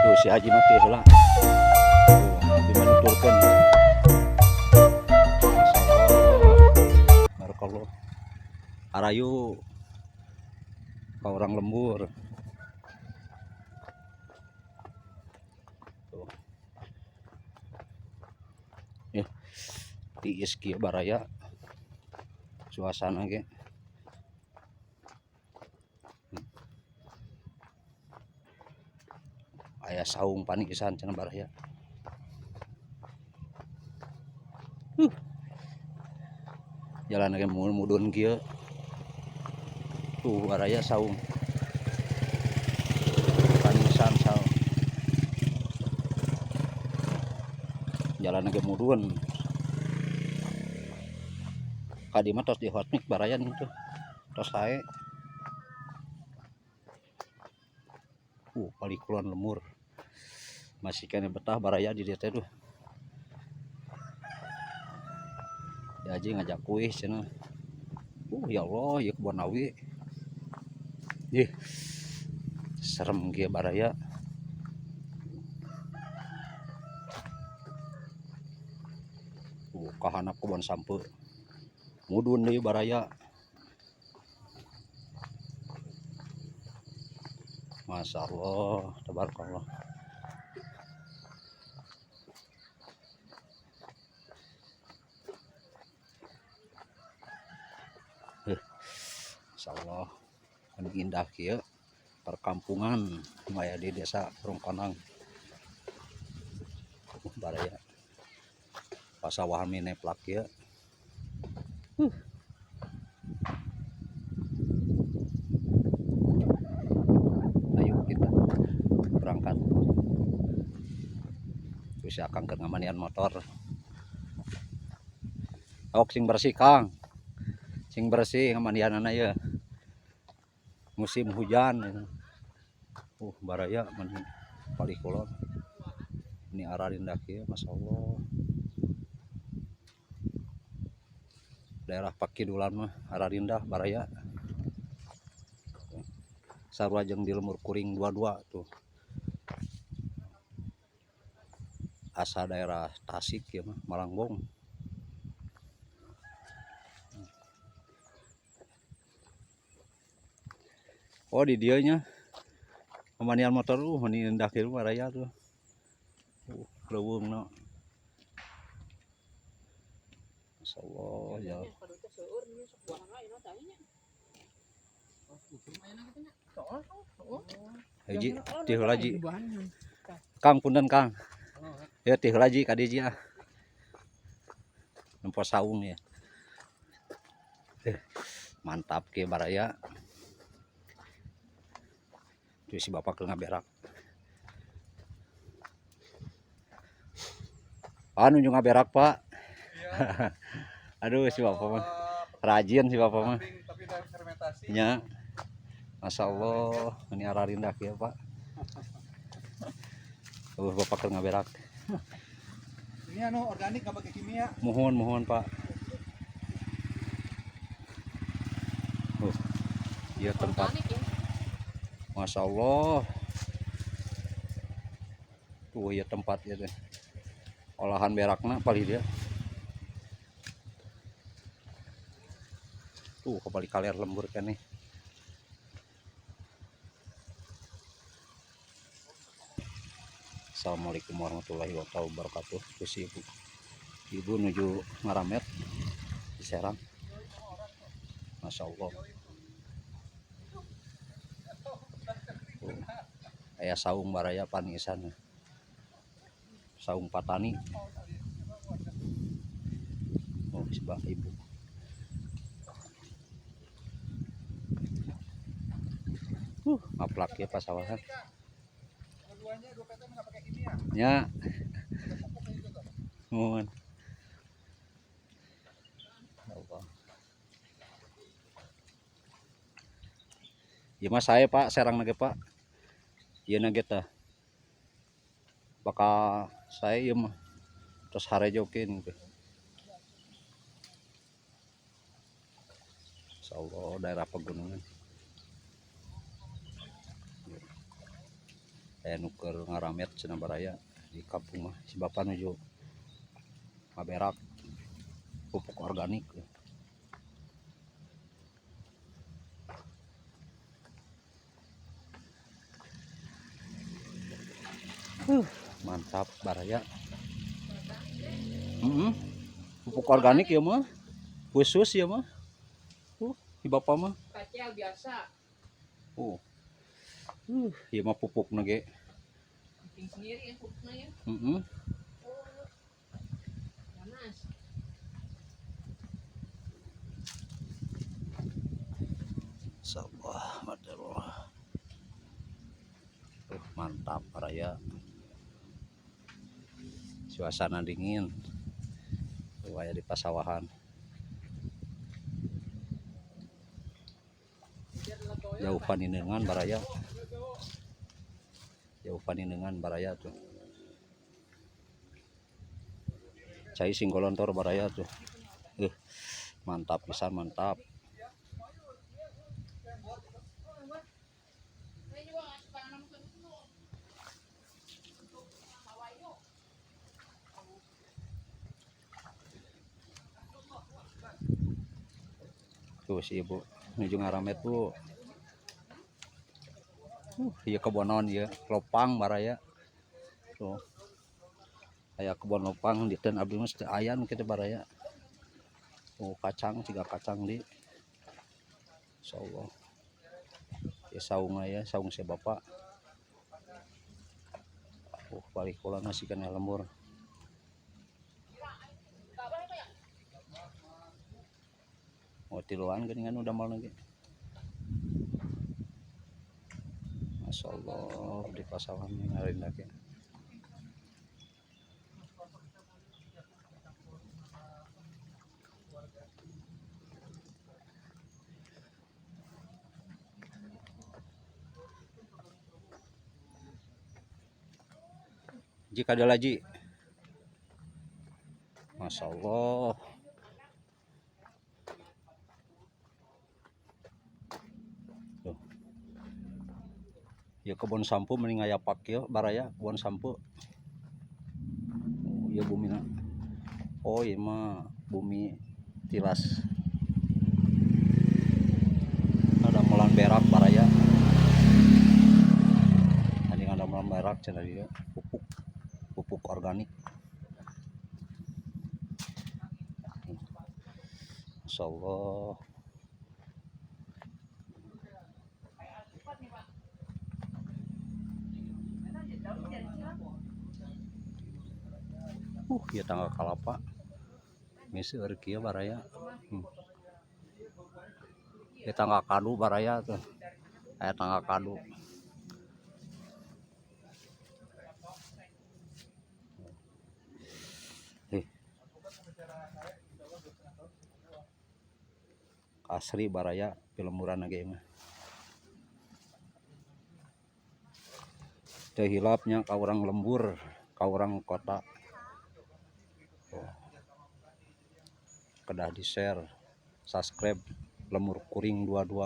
Tuh si Haji mati heula. Tuh, abi mah nuturkeun. Masyaallah. Barakallah. Arayu ka urang lembur. Tuh. Ya. Tiis kieu baraya. Suasana ge. Aya saung panikisan cenah baraya. Jalan ge mudun kieu. Tuh baraya saung. Panikisan saung. Jalan ge mudun. Kadi mah tos di hotmix baraya tuh. Tos sae. Palih kulon lemur. Masih kene betah baraya di dieu teh tuh. Ya haji ngajak kuih cenah. Ya Allah, ieu kebon awi. Ih. Serem kieu baraya. Kahanap kebon sampeu. Mudun deui baraya. Masya Allah, tabarakallah. Masya Allah, anu indah kieu perkampungan aya di desa Rongkonang. Baraya. Pasawahan mineplak kieu. Ayo kita berangkat. Terus akang keur ngamanian motor. Ok sing bersih Kang. Sing bersih ngamanianana ieu. Musim hujan. Baraya mani palih kulon. Ini ararindah kieu masyaallah. Daerah Pakidulan mah ararindah baraya. Sarua jeung di lemur kuring dua-dua tuh. Asa daerah Tasik ya mah Malangbong. Oh di dieu nya pemanian motor mani indah kieu baraya tuh. Leuweungna. Masyaallah ya. Haji tih heula ji. Kang punten Kang. Ya tih heula ji ka dieu ji ah. Nempo saung ya. Mantap kieu baraya. Tuh si bapak keur ngaberak. Pak nuju ngaberak Pak. Iya. Aduh si bapak mah rajin si bapak mah. Tapi fermentasi. Nya. Masya Allah, ini ararindah kieu Pak. Bapak keur ngaberak. Ini anu organik nggak pakai kimia. Mohon, mohon Pak. Iya tempat. Organik ya. Masya Allah. Tuh ya tempat ya teh. Olahan berakna paling dia. Tuh kebalik kaler lembur kan nih. Assalamualaikum warahmatullahi wabarakatuh. Terus ibu, ibu nuju ngaramet di Serang. Masya Allah. Tuh. Aya saung baraya panisan. Saung patani. Oh, sebab ibu. Ngaplak ya pasawahan. Ya. Mohon. Allah. Ya mas saya Pak, Serang nage Pak. Iya nage tah. Bakal saya ieu mah. Terus harejokeun gitu. Insyaallah daerah pegunungan. Aya nu keur ngaramet cenah baraya di kampung mah. Si bapak nuju ngaberak pupuk organik. Mantap baraya. Pupuk organik ya mah. Khusus ya mah. Si bapak mah. Kacel biasa. Ieu mah pupukna ge. Bikin sendiri ya pupuknya ya. Panas. Insyaallah, masyaallah. Mantap baraya. Suasana dingin. Tuh aya di pasawahan. Jauh paninengan baraya. Jauh paninengan baraya tuh. Cai sing golontor baraya tuh. Mantap pisan, mantap. Tuh si ibu nuju ngaramet tuh. Ieu kebon naon ieu? Lopang baraya. Tuh. Aya kebon lopang di teu abdi mah teu aya nu kitu baraya. Oh, kacang, siga kacang di. Insyaallah. Ieu saung aya, saung si bapak. Balik kula nasi kana lembur. Oh, tiluan geuningan udah mal lagi. Masya Allah, di pasaran ngarin lagi. Jika ada lagi, Masya Allah. Tuh. Ya kebun sampo mending aya pak ya baraya kebun sampo. Oh, iya bumi na. Oh iya mah bumi tilas. Ada melan berak baraya. Tadi ada melan berak cenah dia pupuk. Pupuk organik. Masya Allah. Ya tangga kalapa. Misi kieu baraya. Ya tangga kadu baraya tuh. Aya tangga kadu. Asri baraya pilemburan ge mah. Teu hilapnya ka urang lembur, ka urang kota. Oh. Kedah di-share, subscribe Lemur Kuring 22.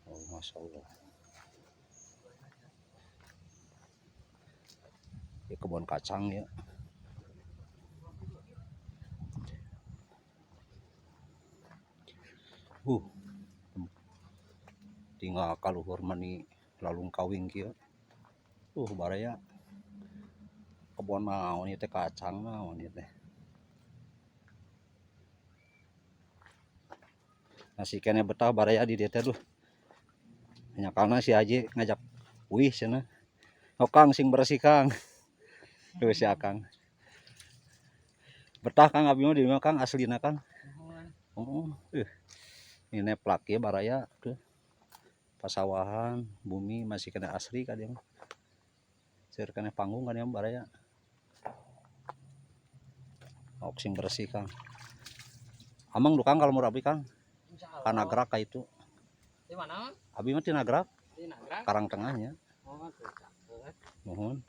Oh, Masya Allah. Ya, kebun kacang ya. Tinggal kaluhur mani lalung kawing kieu. Baraya. Kebon naon ieu teh, kacang naon ieu teh. Masih kene betah baraya di dieu teh duh. Nyakalna si Haji ngajak wih cenah. Oh Kang sing bersih Kang. Tuh si Akang. Betah Kang abdi mah di imah Kang aslina Kang. Oh, Ini neplak ya baraya tuh. Pasawahan, bumi masih kena asri ka dieu mah. Seur kena panggung ka dieu mah baraya. Ok sing bersih Kang. Amang du Kang kalau mau abdi Kang. Insyaallah. Ka Nagrak ka itu. Di mana, Mang? Abi mah ti Nagrak. Di Nagrak. Karang tengahnya. Oh, tuh, cakep. Nuhun.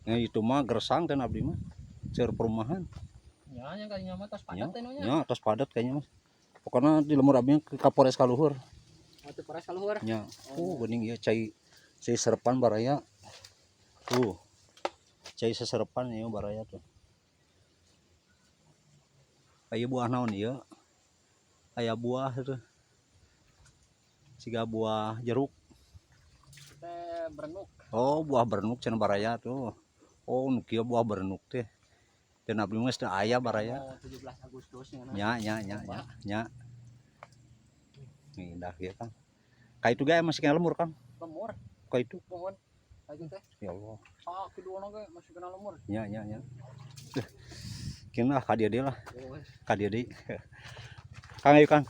Nah, itu mah gersang teh abdi mah. Seur perumahan. Ya, yang kayaknya mah tos padat Ya, teh nu nya. ya, tos padat kayaknya mah. Pokoknya di lemur abdi ke Kapolres Kaluhur. Oh, teu Polres Kaluhur. Nya. Oh, geuning ieu cai Cai serepan baraya. Tuh. Cai seserepan ieu baraya tuh. Aya buah naon ieu? Aya buah itu. Siga buah jeruk. Teh berenuk. Oh, buah berenuk cenah baraya tuh. Oh, nu kieu buah berenuk teh. Teu abdi mah geus teu aya baraya. Mau 17 Agustus ya. Nya nya nya nya nya. Nih indah ieu, Kang. Ka itu ge masih kena lemur, Kang. Lemur, Ka itu. Mohon. Aja teh. Ya Allah. Ah, kidulna ge masih kena lemur. Nya nya nya. Eh, kena lah ka dieu deui lah, Oh, ka dieu deui. Kang, ayo Kang.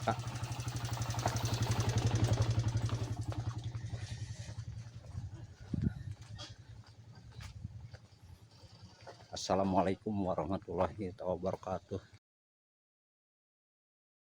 Kak. Assalamualaikum warahmatullahi wabarakatuh.